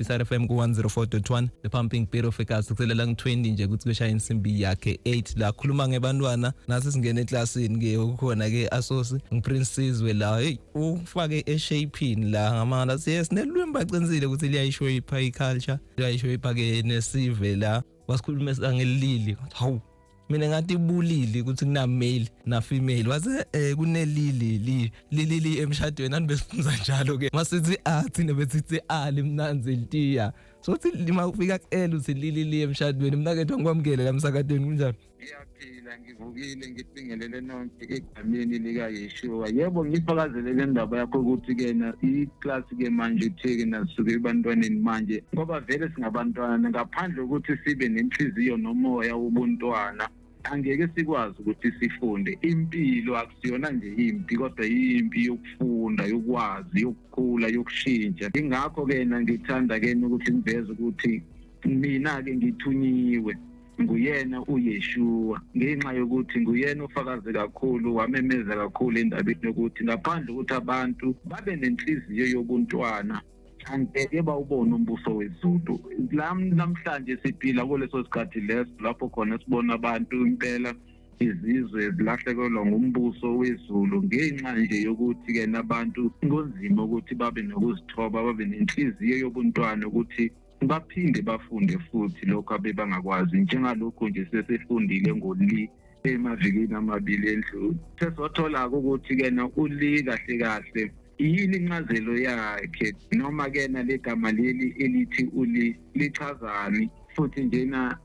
Deep FM ku 104.1, the pumping beat of ekasi. Kuselela ngi 20 nje ukuthi kushaya insimbi yakhe 8 la khuluma ngebantwana nasi singena eklasini ke kukhona ke asosi ngiPrince Sizwe la. Hey, ufake eshapini la ngamanga yes nelwimi baqinisile ukuthi liyayishape iculture, liyayishape ke nesive la. Wasikhuluma ngelili, hawu, mina ngathi ibulili ukuthi kuna male na female, wase kunelili li lili emshadweni ani besifunza njalo ke masithi a thina besithi a limnanzi litiya, so thi lima ufika ku L uthi lili li emshadweni. Mina ke ngikwamukele la emsakadweni, kunjani? Ngiyaphila, ngivukile, ngibingelele nonke egameni likaYeshua. Yebo, ngifakazele le ndaba yakho ukuthi kena iklasi ke manje itheke nasuke ebantwaneni manje, ngoba vele singabantwana. Ngaphandle kokuthi sibe nenhliziyo nomoya wobuntwana, angeke sikwazi ukuthi sifunde. Impilo akusiyona nje impi, kodwa impi yokufunda, yokwazi, yokukhula, yokushintsha. Ingakho ke ngithanda ke ukuthi ngiveze ukuthi mina ke ngithunyiwe nguyena uYeshua, ngenxa yokuthi nguyena ufakaze kakhulu, wamemeza kakhulu endabeni yokuthi ngaphandle ukuthi abantu babe nenhliziyo yobuntwana, angeke bawubone umbuso wezulu. Namhlanje siphila kuleso sikhathi leso lapho khona sibona abantu impela izizwe zilahlekelwa ngumbuso wezulu ngenxa nje yokuthi ke nabantu kunzima ukuthi babe nokuzithoba, babe nenhliziyo yobuntwana, ukuthi baphinde bafunde futhi lokho abebangakwazi, njengalokhu nje sesifundile ngoli emavikini amabili endlule. Sesothola ukuthi kena uli kahle kahle yini incazelo yakhe, noma kena legama leli elithi uli lichazani. Futhi njena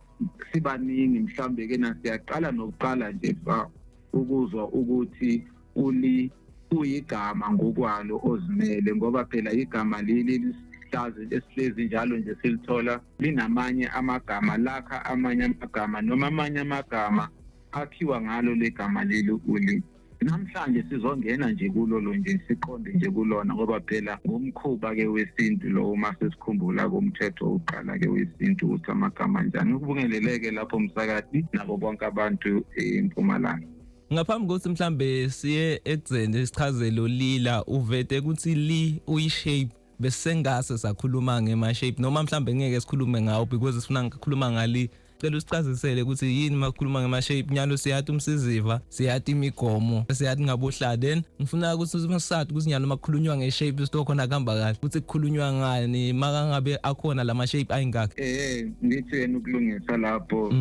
sibaningi mhlambe kena siyaqala nokuqala nje fa ukuzwa ukuthi uli uyigama ngokwalo ozimele, ngoba phela igama leli lisihlazi esihlezi njalo nje silithola linamanye amagama, lakha amanye amagama, noma amanye amagama akhiwa ngalo legama leli uli. Namhlanje sizongena nje kulolo nje, siqonde nje kulona, ngoba phela ngumkhuba ke wesintu lo uma sesikhumbula kumthetho wokuqala ke wesintu ukuthi amagama njani. Ukubungeleleke lapho umsakati nabo bonke abantu eMpumalanga. Ngaphambi kokuthi mhlambe siye ekudzeni sichazelo lila uvete ukuthi li uyishape, bese ngase sakhuluma ngema shape, noma mhlambe ngeke sikhulume ngawo because sifuna ukukhuluma ngali. Cela usichazisele ukuthi yini makukhuluma ngema shape. Nyalo siyathi umsiziva, siyathi imigomo, siyathi ngabohla, then ngifuna ukuthi sisathi ukuthi nyalo makukhulunywa nge-shape sito khona kuhamba kahle ukuthi kukhulunywa ngani, makangabe akhona lama shape ayingakhi. Ngithi yena ukulungisa lapho,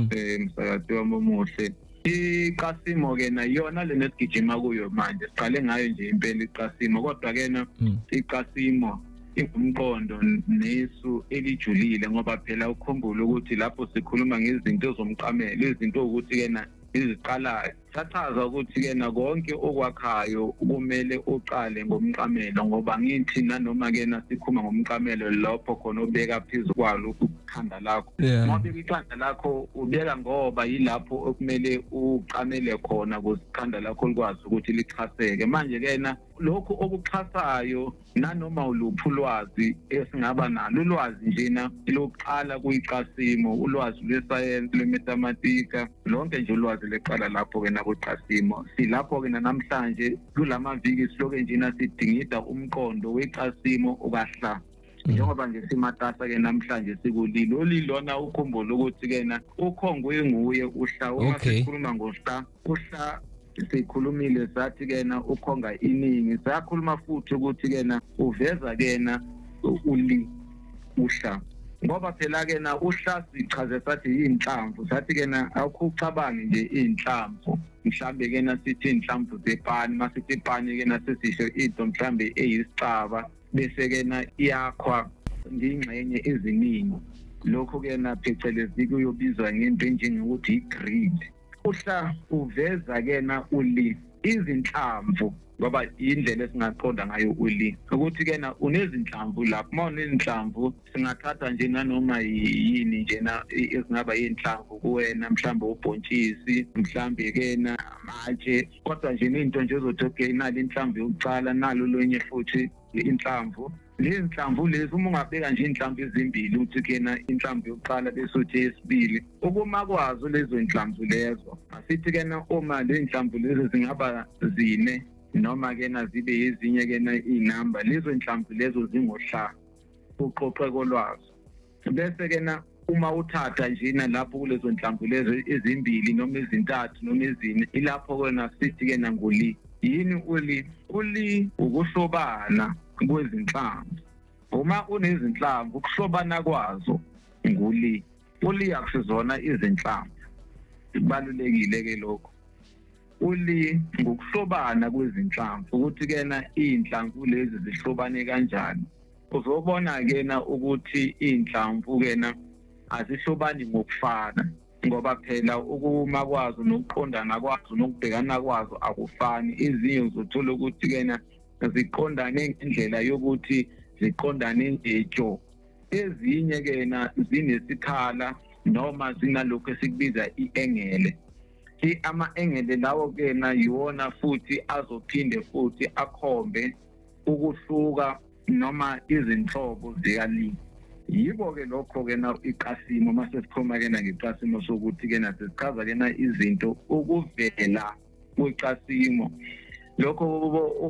msakati wami omuhle, iqasimo ke na yona le nesigijima kuyo manje, siqale ngayo nje impela iqasimo, kodwa ke na iqasimo ingumqondo nesu elijulile, ngoba phela ukhumbule ukuthi lapho sikhuluma ngezinto zomqamelo, izinto ukuthi kena iziqalayo, sachaza ukuthi kena konke okwakhayo kumele uqale ngomqamelo, ngoba ngithi nanoma kena sikhuluma ngomqamelo lapho khona ubeka phezu kwalo ikhanda lakho. Uma ubeka ikhanda lakho, ubeka ngoba yilapho okumele uqamele khona ukuze ikhanda lakho likwazi ukuthi lixhaseke. Manje kena lokhu okuxhasayo nanoma uluphi ulwazi esingaba nalo, ulwazi njena lokuqala kuyiqasimo, ulwazi lwesayensi, lwemathematika, lonke nje ulwazi leqala lapho ke nakuqasimo. Silapho ke namhlanje kulamaviki siloke njena sidingida umqondo weqasimo ukahla, njengoba nje simatasa ke namhlanje sikulilo lilona. Ukhumbule ukuthi kena ukhongwe nguye uhla uma sikhuluma ngohla, uhla sikhulumile sathi kena ukhonga iningi, sakhuluma futhi ukuthi kena uveza kena uli uhla, ngoba phela kena uhla sichaze sathi yinhlamvu, sathi kena awukhucabange nje inhlamvu, mhlambe kena sithi inhlamvu zepani, masithi ipani kena sesisho into mhlambe eyisicaba, bese kena iyakhwa ngingxenye eziningi. Lokho kena phecelezi kuyobizwa ngento enjengokuthi i-grid. Uhla uveza kena uli izinhlamvu, ngoba indlela esingaqonda ngayo uli ukuthi kena unezinhlamvu lapho. Uma unezinhlamvu, singathatha nje nanoma yini njena esingaba yinhlamvu kuwena, mhlawumbe ubhontshisi, mhlawumbe kena amatshe, kodwa nje into nje ozothi okay, nali inhlamvu yokuqala, nalo lonye futhi inhlamvu. Lezi nhlamvu lezi, uma ungabeka nje inhlamvu ezimbili, uthi kena inhlamvu yokuqala bese uthi eyesibili, ukuma kwazo lezo nhlamvu lezo, asithi kena uma le nhlamvu lezo zingaba zine noma kena zibe ezinye kena inamba, lezo nhlamvu lezo zingohla. uqoqeko lwazo. Bese ke na uma uthatha njena lapho kulezo nhlamvu lezo ezimbili noma ezintathu noma ezine, ilapho kona sithi ke nanguli. Yini uli? Uli ukuhlobana kwezinhlamvu. Uma unezinhlamvu, ukuhlobana kwazo nguli. Uli akusizona izinhlamvu, kubalulekile ke lokho. Uli ngokuhlobana kwezinhlamvu, ukuthi kena iy'nhlamvu lezi zihlobane kanjani. Uzobona kena ukuthi iy'nhlamvu kena azihlobani ngokufana, ngoba phela ukuma kwazo nokuqondana kwazo nokubhekana kwazo akufani. Ezinye uzothola ukuthi kena ziqondane ngendlela yokuthi ziqondane nje, ezinye kena zinesikhala noma zinalokho esikubiza i-engele. Ama-engele lawo kena yiwona futhi azophinde futhi akhombe ukuhluka noma izinhlobo zikalimi. Yibo-ke lokho-ke na iqasimo. Mase sikhuluma ke na ngeqasimo sokuthi ke na sesichaza ke na izinto ukuvela kweqasimo, lokho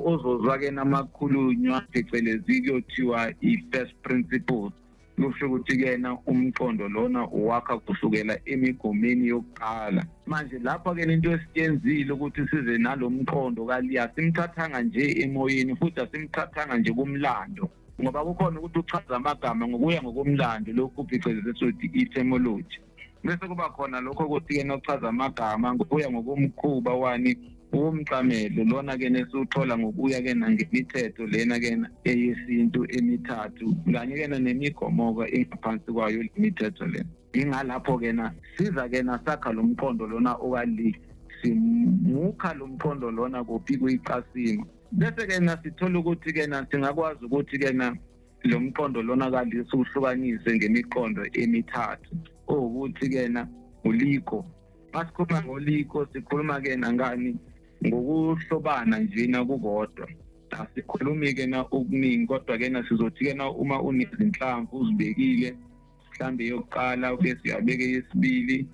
ozozwa ke namakhulunywa phecelezi kuyothiwa i-first principles. Kusho ukuthi kena umqondo lona uwakha kusukela emigomeni yokuqala. Manje lapha ke into esiyenzile ukuthi size nalomqondo kaLiya, simthathanga nje emoyeni futhi asimthathanga nje kumlando, ngoba kukhona ukuthi uchaza amagama ngokuya ngokomlando, lokhu phecelezi sothi etymology. Bese kuba khona lokho ukuthi ke nochaza amagama ngokuya ngokomkhuba wani womcamelo lona ke nesiwuthola ngokuya ke nangemithetho lena ke eyesintu emithathu kanye ke nemigomo ke engaphansi kwayo lemithetho lena. Ingalapho ke na siza ke nasakha lo mqondo lona okali, simukha lo mqondo lona kuphi kuyiqasimo. Bese ke na sithola ukuthi ke na singakwazi ukuthi ke na lo mqondo lona kali siwuhlukanise ngemiqondo emithathu, owukuthi ke na uliko. Masikhuluma ngoliko sikhuluma ke nangani? Ngokuhlobana njena kukodwa, asikhulumi ke na okuningi, kodwa ke na sizothi ke na uma unezinhlamvu uzibekile, mhlambe yokuqala bese uyabeka eyesibili,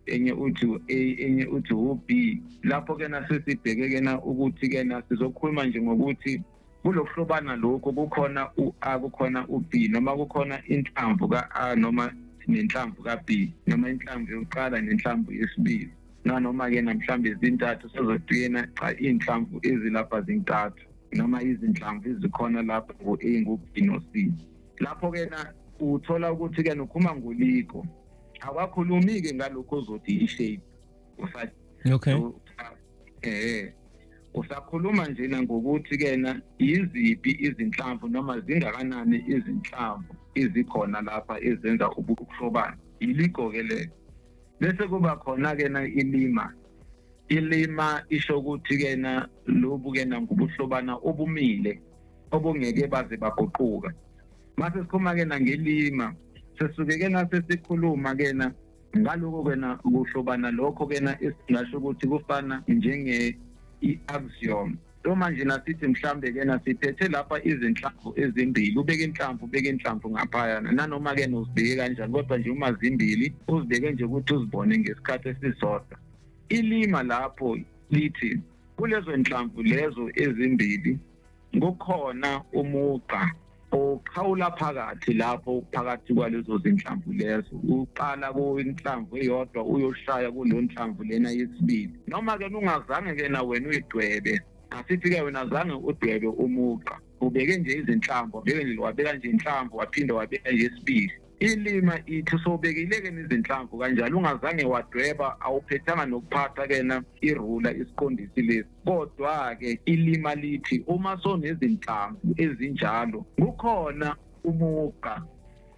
enye uthi u-A, enye uthi u-B. Lapho ke na sesibheke ke na ukuthi ke na sizokhuluma nje ngokuthi kulokuhlobana lokho kukhona u-A, kukhona u-B, noma kukhona inhlamvu ka-A noma nenhlamvu ka-B, noma inhlamvu yokuqala nenhlamvu yesibili, nanoma-ke namhlawumbe zintathu. Sizothi yena cha, iy'nhlamvu ezilapha zintathu noma izinhlamvu ezikhona lapha ngu-A, ngu-B no-C. Lapho-ke na uthola ukuthi-ke nokhuluma ngoliko, awakhulumi-ke ngalokho ozothi i-shape. Okay. Usakhuluma njena ngokuthi kena yiziphi izinhlamvu noma zingakanani izinhlamvu ezikhona lapha ezenza ukuhlobana. Iliko-ke lelo. Bese kuba khona kena ilima. Ilima isho ukuthi kena lobu kena ngubuhlobana obumile obungeke baze baguquka. Mase sikhuluma kena ngelima, sisuke kena sesikhuluma kena ngaloko kena kuhlobana lokho kena esingasho ukuthi kufana njenge i-axiom. So manje nasithi mhlambe kena siphethe lapha izinhlamvu ezimbili, ubeke inhlamvu, ubeke inhlamvu ngaphayana, nanoma ke uzibeke kanjani, kodwa nje uma zimbili uzibeke nje ukuthi uzibone ngesikhathi esisodwa. Ilima lapho lithi kulezo nhlamvu lezo ezimbili kukhona umugqa oqhawula phakathi lapho phakathi kwalezo zinhlamvu lezo, uqala kwinhlamvu eyodwa uyoshaya kuleyo nhlamvu lena yesibili. Noma ke ungazange ke na wena uyidwebe, asithi ke wena zange udwebe umugqa, ubeke nje izinhlamvu, wabeke nje, wabeka nje inhlamvu, waphinde wabeka yesibili. Ilima ithi sobekile ke izinhlamvu kanjalo, ungazange wadweba, awuphethanga nokuphatha kena irula isiqondisi lesi, kodwa ke ilima lithi uma sonezinhlamvu ezinjalo kukhona umugqa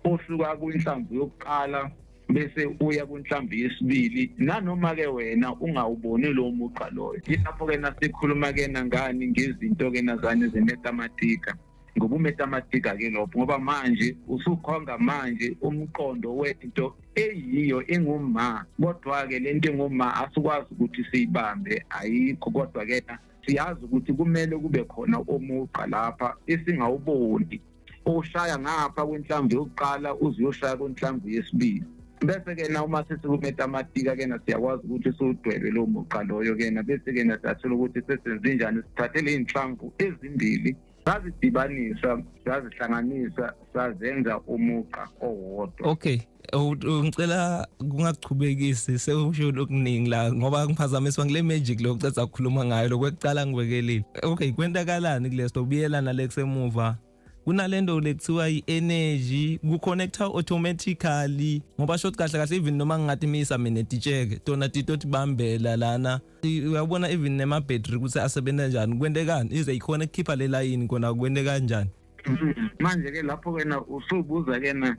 osuka kwinhlamvu yokuqala bese uya kwinhlamvu yesibili, nanoma ke wena ungawuboni lo mugqa loyo. Yilapho ke nasikhuluma ke nangani ngezinto ke nazane zemethematika, ngobumetamatika ke lokho, ngoba manje usukhonga manje umqondo wento eyiyo enguma, kodwa ke lento enguma asikwazi ukuthi siyibambe, ayikho, kodwa ke siyazi ukuthi kumele kube khona umugqa lapha esingawuboni oshaya ngapha kwenhlamvu yokuqala uze uyoshaya kwenhlamvu yesibili. Bese ke na uma sesikumethematika ke na siyakwazi ukuthi siwudwebe lo mugqa loyo ke na, bese ke na siyathola ukuthi sesenze njani, sithathe le iy'nhlamvu ezimbili. Sazidibanisa, sazihlanganisa, sazenza umugqa owodwa. Okay, ngicela kungachubekisi, sewusho lokuningi la ngoba ngiphazamiswa ngile magic lokuceda ukukhuluma ngayo lokwekucala ngibekelile. Okay, kwentakalani kuleso buyelana lekusemuva? Kunalento lekuthiwa i-energy ku-connecta automatically, ngoba short kahle kahle even noma ngingathi misa mina titsheke tona titotibambela lana, uyabona, even nema-battery ukuthi asebenza njani, kwentekani ize ikhona ukukhipha le layini kona, kwente kanjani? Manje ke lapho kena usubuza kena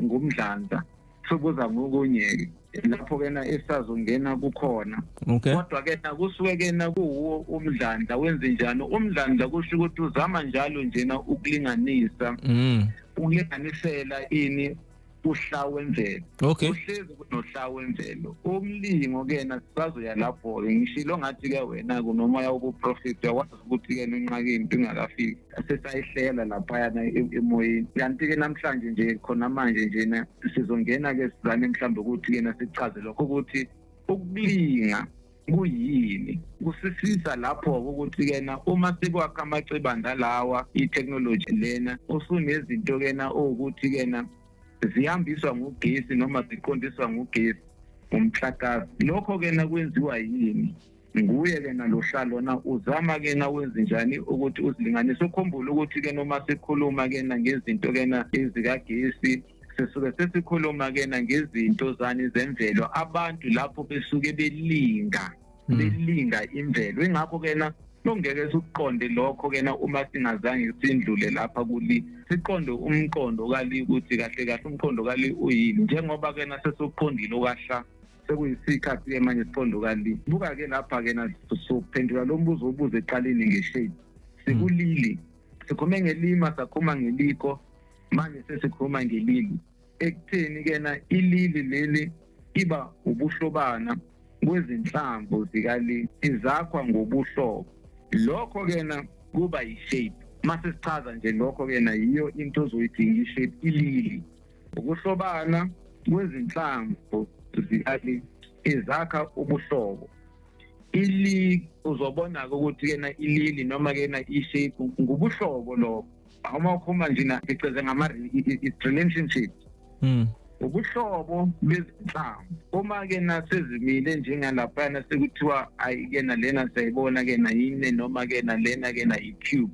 ngumdlandla, subuza ngokunye ke lapho kena esazongena kukhona. Kodwa kena kusuke kena kuwo umdlandla wenze njani? Umdlandla kusho ukuthi uzama njalo njena ukulinganisa, ukulinganisela ini uhla wemvelo. Uhlezi kunohla wemvelo. Umlingo kena sisazoya lapho ke, ngishilo ngathi ke wena kunomoya wobuprofit, uyakwazi ukuthi ke inqake into ingakafiki, sesayihlela laphayana emoyeni. Kanti ke namhlanje nje khona manje njena sizongena ke sizame mhlawumbe ukuthi ke sichaze lokho ukuthi ukulinga kuyini, kusisisa lapho ukuthi kena uma sikwakha amacibanda lawa, i-technology lena usunezinto kena ukuthi kena zihambiswa ngugesi noma ziqondiswa ngugesi, umhlakazi. Lokho kena kwenziwa yini? Nguye kena lo hlalona uzama kena wenze njani ukuthi uzilinganise. Ukhumbule ukuthi ke noma sikhuluma kena ngezinto kena ezikagesi, sisuke sesikhuluma kena ngezinto zani zemvelo, abantu lapho besuke belinga, belinga imvelo. Ingakho kena ongeke sikuqonde lokho kena uma singazange sindlule lapha kuli, siqonde umqondo kali ukuthi kahle kahle umqondo kali uyini, njengoba kena sesiqondile okahla, sekuyisikhathi ke manje siqondo kali. Buka ke lapha kena sophendula lo mbuzo obuze eqaleni ngeshape. Sikulili, sikhulume ngelima, sakhuluma ngeliko, manje sesikhuluma ngelili. Ekutheni kena ilili leli iba ubuhlobana kwezinhlamvu zikali, izakhwa ngobuhlobo. Lokho kena kuba yi-shape. Mase sichaza nje lokho kena yiyo into ozoyidinga, i-shape ilili, ukuhlobana kwezinhlamvu zikali izakha ubuhlobo. Ili uzobona ukuthi kena ilili noma kena i-shape ngubuhlobo lokho. Uma ukhuluma nje na ngiceze ngama relationship, ubuhlobo bezinhlamvu. Uma ke nasezimile njengalaphana sekuthiwa ayikena lena siyayibona ke na yine noma ke na lena ke na i-cube,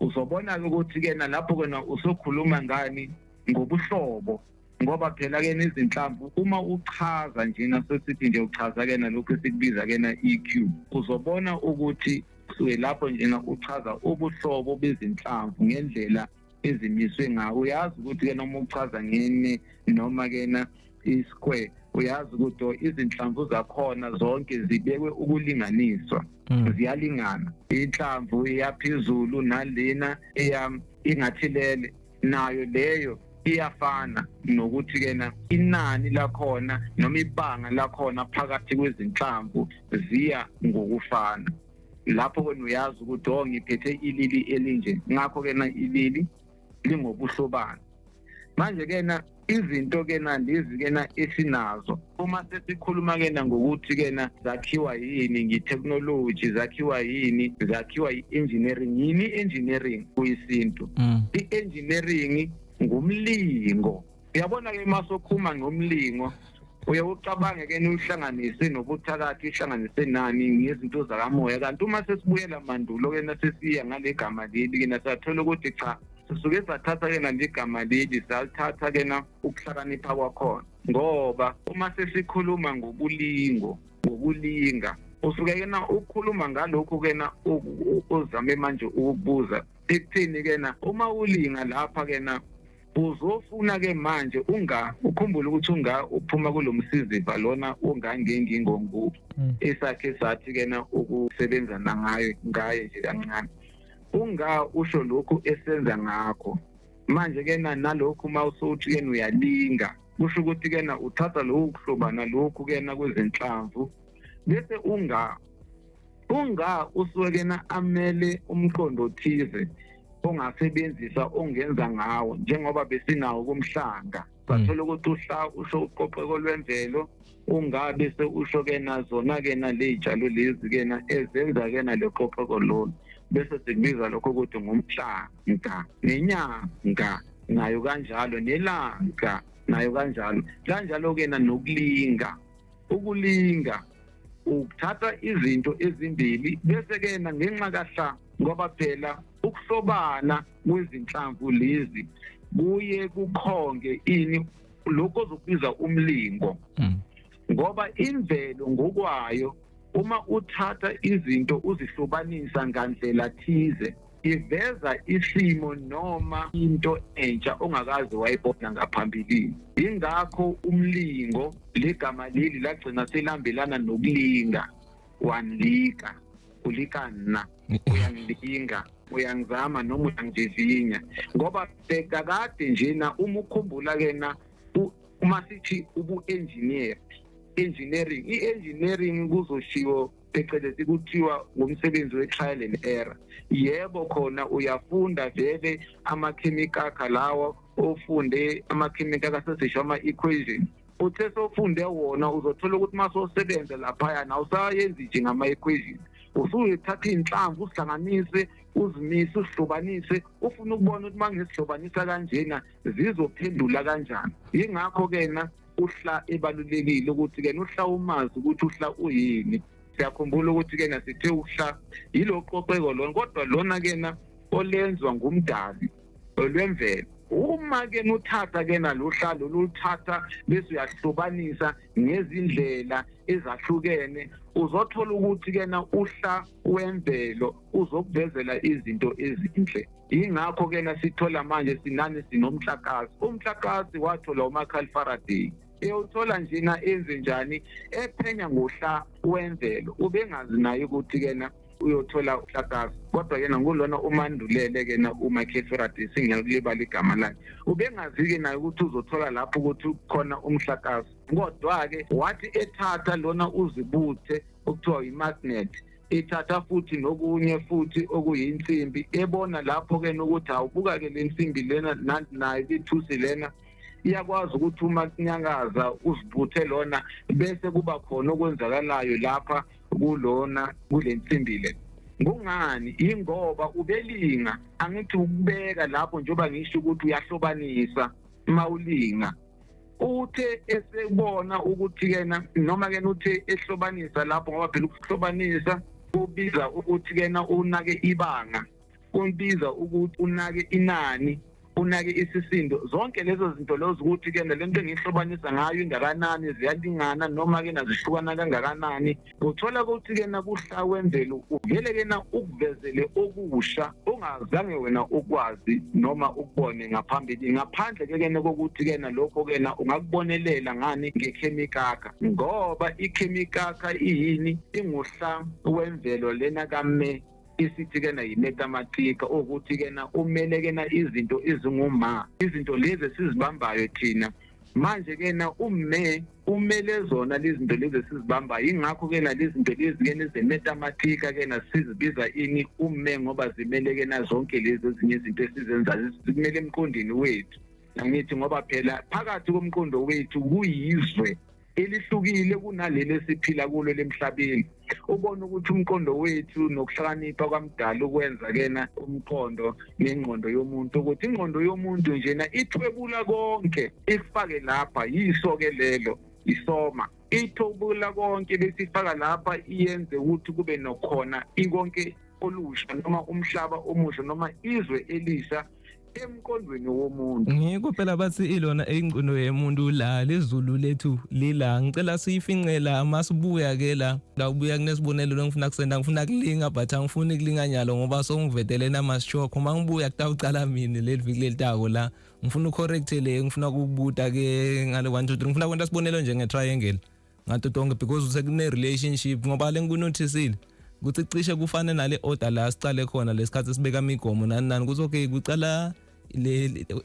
uzobona ke ukuthi ke na lapho ke na usokhuluma ngani? Ngobuhlobo, ngoba phela ke nezinhlamvu uma uchaza nje nasesithi nje uchaza ke nalokhu esikubiza ke na EQ, uzobona ukuthi kusuke lapho njena uchaza ubuhlobo bezinhlamvu ngendlela ezimiswe ngawo. Uyazi ukuthi ke noma uchaza ngene noma kena i-square, uyazi ukuthi izinhlamvu zakhona zonke zibekwe ukulinganiswa, ziyalingana. Inhlamvu iyaphezulu nalena eya ingathilele nayo leyo iyafana, nokuthi kena inani lakhona noma ibanga lakhona phakathi kwezinhlamvu ziya ngokufana. Lapho wena uyazi ukuthi oh, ngiphethe ilili elinje. Ngakho kena ilili lingobuhlobana. Manje kena izinto kena lezi kena esinazo, uma sesikhuluma kena ngokuthi kena zakhiwa yini ngi-technology, zakhiwa yini, zakhiwa i-engineering. Yini i-engineering kuyisintu? I-engineering ngumlingo. Uyabona ke uma sokhuluma ngomlingo, uye ucabange ke uyihlanganise nobuthakathi, uyihlanganise nani, ngezinto zakamoya. Kanti uma sesibuyela mandulo ke nasesiya ngale gama leli ke nasathola ukuthi cha, sisuke sathatha ke nale gama leli, salithatha ke na ukuhlakanipha kwakhona, ngoba uma sesikhuluma ngobulingo, ngokulinga, usuke kena ukhuluma ngalokhu kena uzame manje ukukubuza ekutheni kena uma ulinga lapha kena uzofuna ke manje unga ukhumbule ukuthi unga uphuma kulomsiziva lona ungangengingongu esakhe sathi kena ukusebenza nangayo ngaye nje kancane. Unga usho lokhu esenza ngakho manje kena nalokhu uma usuthi kena uyalinga, kusho ukuthi kena uthatha lokhu kuhlobana lokhu kena kwezinhlamvu, bese unga usuke kena amele umqondo othize ongasebenzisa, ongenza ngawo, njengoba besinawo kumhlanga, sathola ukuthi uhla usho uqoqeko lwemvelo, ungabe se usho ke nazona ke naley'tshalo lezi kena ezenza ke nale qoqeko lolu. Bese sikubiza lokho ukuthi ngumhlanga, nenyanga nayo kanjalo, nelanga nayo kanjalo kanjalo ke. Nokulinga, ukulinga ukuthatha izinto ezimbili, bese ke ngenxa kahla, ngoba phela ukuhlobana kwezinhlamvu lezi kuye kukhonge ini lokho ozokubiza umlingo, ngoba imvelo ngokwayo uma uthatha izinto uzihlobanisa ngandlela thize, iveza isimo noma into entsha ongakaze wayibona ngaphambilini. Ingakho umlingo, legama leli lagcina selambelana nokulinga. Wanlika, ulikana, uyangilinga, uyangizama noma uyangivivinya, ngoba bheka kade njena uma ukhumbula kena, uma sithi ubu-engineer, engineering, i-engineering kuzoshiwo phecelezi kuthiwa ngumsebenzi we-trial and error. Yebo, khona uyafunda vele amakhemikakha lawo, ofunde amakhemikakha, sesisho ama-equation. Uthe sofunde wona, uzothola ukuthi uma sosebenza laphayana awusayenzi nje ngama-equation, usuyithatha iy'nhlamvu uzihlanganise, uzimise, uzihlobanise, ufuna ukubona ukuthi uma ngisihlobanisa kanjena zizophendula kanjani. Yingakho-ke na uhla ebalulekile ukuthi-ke uhla umazi ukuthi uhla uyini. Siyakhumbula ukuthi-ke na sithe uhla yilo qoqeko lona, kodwa lona-ke na olenzwa ngumdali olwemvelo. Uma-ke nuthatha-ke na lo hla lolu, uluthatha bese uyahlubanisa ngezindlela ezahlukene, uzothola ukuthi-ke na uhla wemvelo uzokuvezela izinto ezinhle. Yingakho-ke na sithola manje sinani sinomhlakazi. Umhlakazi wathola uMichael Faraday, eyothola njena enze njani? Ephenya ngohla wemvelo. Ubengazi naye ukuthi kena uyothola uhlakazi, kodwa kena ngulona umandulele kena uMichael Faraday, singiyakulibala igama lakhe. Ubengazi-ke naye ukuthi uzothola lapho ukuthi khona umhlakazi, kodwa-ke wathi ethatha lona uzibuthe okuthiwa i-magnet, ithatha futhi nokunye futhi okuyinsimbi, ebona lapho-ke nokuthi awubuka-ke le nsimbi lena nayo ithusi lena iyakwazi ukuthi uma kunyakaza uzibuthe lona, bese kuba khona okwenzakalayo lapha kulona kule nsimbi le. Kungani? Ingoba ubelinga. Angithi ukubeka lapho, njengoba ngisho ukuthi uyahlobanisa mawulinga, uthe esebona ukuthi kena noma kena uthe ehlobanisa lapho, ngoba phela ukuhlobanisa kubiza ukuthi kena unake ibanga, kubiza ukuthi unake inani, unake isisindo, zonke lezo zinto lezo, ukuthi ke lento engihlobanisa ngayo ingakanani, ziyalingana noma ke nazihlukana kangakanani. Uthola ukuthi ke nakuhla wemvelo uvele ke na ukuvezele okusha ongazange wena ukwazi noma ukubone ngaphambili, ngaphandle ke kena kokuthi ke na lokho ke na ungakubonelela ngani? Ngekhemikakha, ngoba ikhemikakha iyini? Inguhla wemvelo lena kame isithi kena yimetamatika, ukuthi kena umele kena izinto ezinguma, izinto lezi esizibambayo thina manje. Kena umme umele zona lezi zinto lezi esizibambayo. Ingakho kena lezi zinto lezi kena ezemetamatika kena sizibiza ini? Umme, ngoba zimele kena zonke lezi ezinye izinto esizenzayo, zikumele emqondweni wethu. Angithi ngoba phela phakathi komqondo wethu kuyizwe elihlukile kunaleli esiphila kulo lemhlabeni. Ubona ukuthi umqondo wethu nokuhlakanipha kwamdala ukwenza kena umqondo nengqondo yomuntu, ukuthi ingqondo yomuntu njena ithwebula konke ikufake lapha. Yiso ke lelo isoma, ithwebula konke bese ifaka lapha, iyenze ukuthi kube nokhona ikonke olusha noma umhlaba omusha noma izwe elisha emqondweni womuntu. Ngikho phela bathi ilona ingqondo yemuntu la lezulu lethu lila. Ngicela siyifinqe la, masibuya ke la ubuya kunesibonelo lengifuna kusenda. Ngifuna kulinga, but angifuni kulinga nyalo ngoba songivetele namashock. Uma ngibuya kutawucala mina leli viki lelitako la, ngifuna ucorrect le, ngifuna ukubuta ke ngale 1 2 3. Ngifuna kwenta sibonelo nje nge-triangle ngato tonke, because sekune relationship, ngoba lengikunothisile ukuthi cishe kufane nale order la sicale khona lesikhathi sibeka imigomo nani nani, kuthi okay, kucala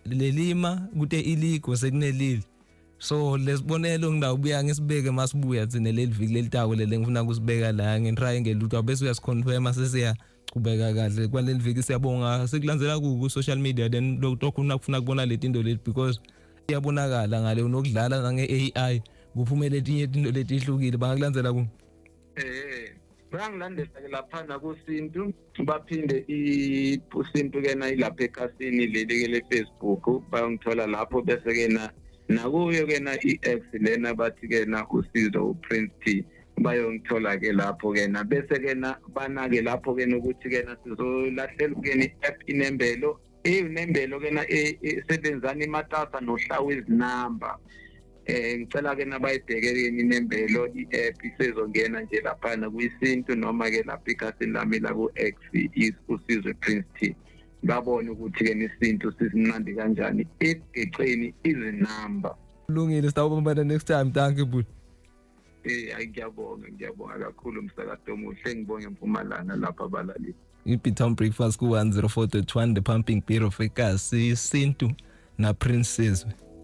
lelima kute iligo sekunelili. So lesibonelo ngidawubuya ngisibeke masibuya thina leli viki lelitako lele ngifuna kusibeka la nge-triangle, ukuthi bese uyasiconfirma, sesiya qhubeka kahle kwaleli viki. Siyabonga, sikulandzela ku social media, then lokho kufuna kubona leti into leti, because iyabonakala ngale unokudlala nange-AI, kuphumele etinye into letihlukile. Bangakulandzela ku Bayangilandela ke laphana kuSintu, baphinde iSintu ke na ilapha ekhasini leli ke le Facebook, bayongithola lapho. Bese ke na nakuyo ke na i-X lena bathi ke na uSizwe uPrince T, bayongithola ke lapho ke na. Bese ke na banake lapho ke nokuthi ke na sizolahlela ke ni-app Inembelo, inembelo ke na esebenzani imatasa nohlawu izinamba. Ngicela ke nabayibheke inembelo i-app, isezongena nje laphana kuyisintu noma ke lapha ikhasini lami la ku-X uSizwe Prince T, babone ukuthi ke nesintu sisimnandi kanjani ekugeceni izinamba. Kulungile, sitawubambana next time. Thank you, bhuti. Hayi, ngiyabonga, ngiyabonga kakhulu, umsakazo omuhle. Ngibonge eMpumalanga lapha abalaleli. I-Town Breakfast ku-104.1, the pumping beat of ekasi, Isintu na Prince Sizwe.